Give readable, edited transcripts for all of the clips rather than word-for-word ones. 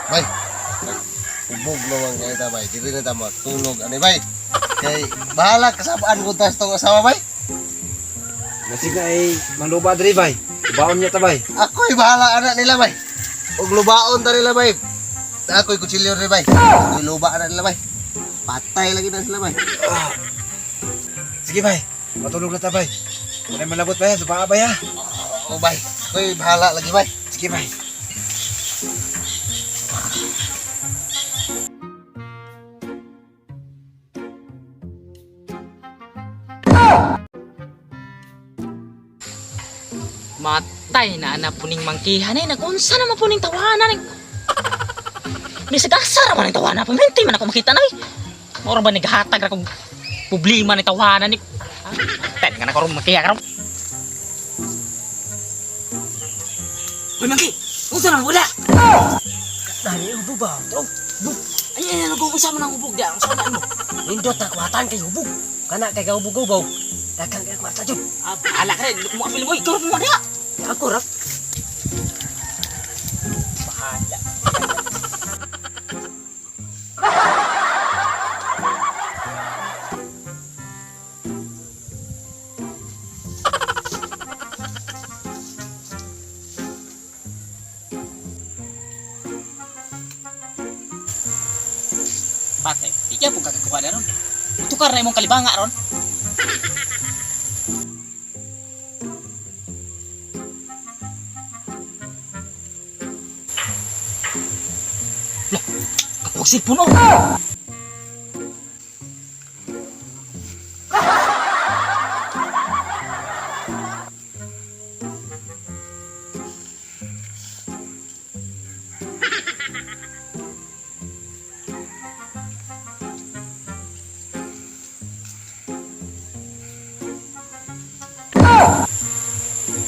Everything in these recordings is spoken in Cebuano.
Bay, hubog naman kayo ta, bay. Dili na ta matulog. Ani, bay? Kay, bahala kasabaan ko tas tong asawa, bay. Nasig na ay maluba diri bay. Baon niya ta bay. Ako'y bahala anak nila, bay. Ug lubaon ta nila, bay. Ako'y kutsilyo rin, bay. Ako'y luba anak nila, bay. Patay lagi na sila, bay. Sige bay, matulog na ta bay. Wala malabot bay, subaa bay ha. Oo, bay. Ako'y bahala lagi, bay. Sige bay. Matay na ana puning mangkihan eh. Nagunsa naman puning tawanan eh. Bisag asa ra man ang tawanan. Paminti man ako makita na eh. Mura ba naghatag ra kong problema ni tawanan ni. Ha? Tan nga na karon mangkiha karon. Hoy mangki, unsa man wala? Dali hubog ba? Tro. Hubog. Ay ay ay unsa man ang hubog diya? Unsa man mo? Nindot na kuwatan kay hubog. Kana kay gahubog-hubog. Daghang kay kwarta jud. Ah, bahala ka rin. Mo apil mo. Ikaw mo diya. Ako ra. Bahala. Patay, di ka po kakakuha na ron. Tukar na imong kalibanga ron. Lah, kakuha cellphone oh.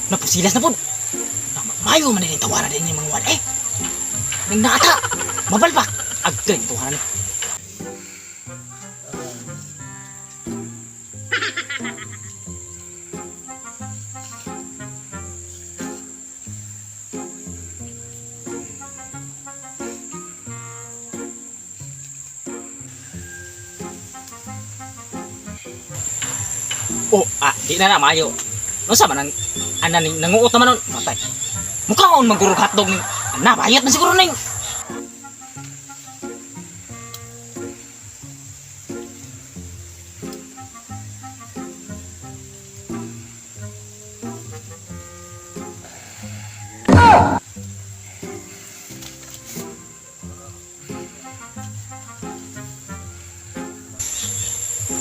Napusilas na po. Mayo man din tawanan din yung mga wala eh. Nang nata, mabalbak. Agay tawanan ni. Oh, ah, di na na mayo. No sa man ang ana ning nanguot naman nun. Matay. Mukha on magurog hotdog ning ana bayot man siguro ning.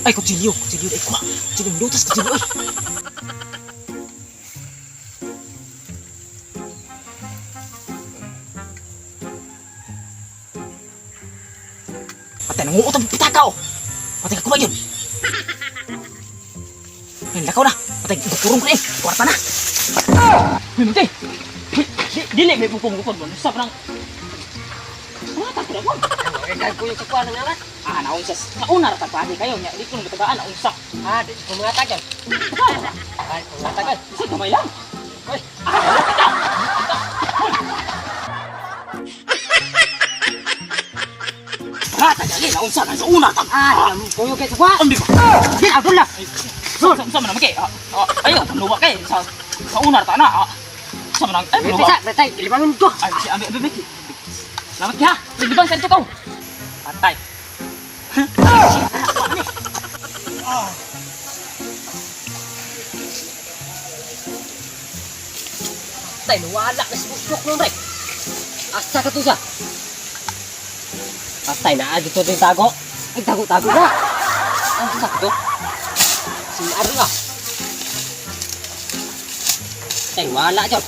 Ay, kutsilyo, kutsilyo, ay, kuha. Kutsilyo, lutas, kutsilyo, ay. Patay, nanguot ang pitaka, oh. Patay, kakuha yun. Ay, lakaw na. Patay, gukurong ko na eh. Kwarta na. Uy, mante. Uy, dili, may pupong gukod mo. Usap ng... Mata ko na ko. Kay kuyo sa kuan nga anak. Ah, naunsa. Sa una, ratapadi kayo. Nya, di ko nagtagaan, naunsa. Ah, di ko mga tagal. Tagaan. Ay, mga tagal. Sa gamay lang. Uy, ah, wala ka daw. Ah, tagali, naunsa na sa una. Tag. Ah, kuyo kay sa kuan. Ang di ba? Di ako la. Sa man kay. Ayo, luwa kay sa sa una ta na. Ah. Sa man ay luwa. Bisa, betay, libangon ko. Ay, si ambi ambi ambi. Salamat ka. Di ba sa ko? Patay. Tay, wala na si busok nun, bay. Asa ka to siya? Patay na, dito din tago. Ay, tago-tago na. Asa ka to? Si Aro ah. Tay, wala dyan.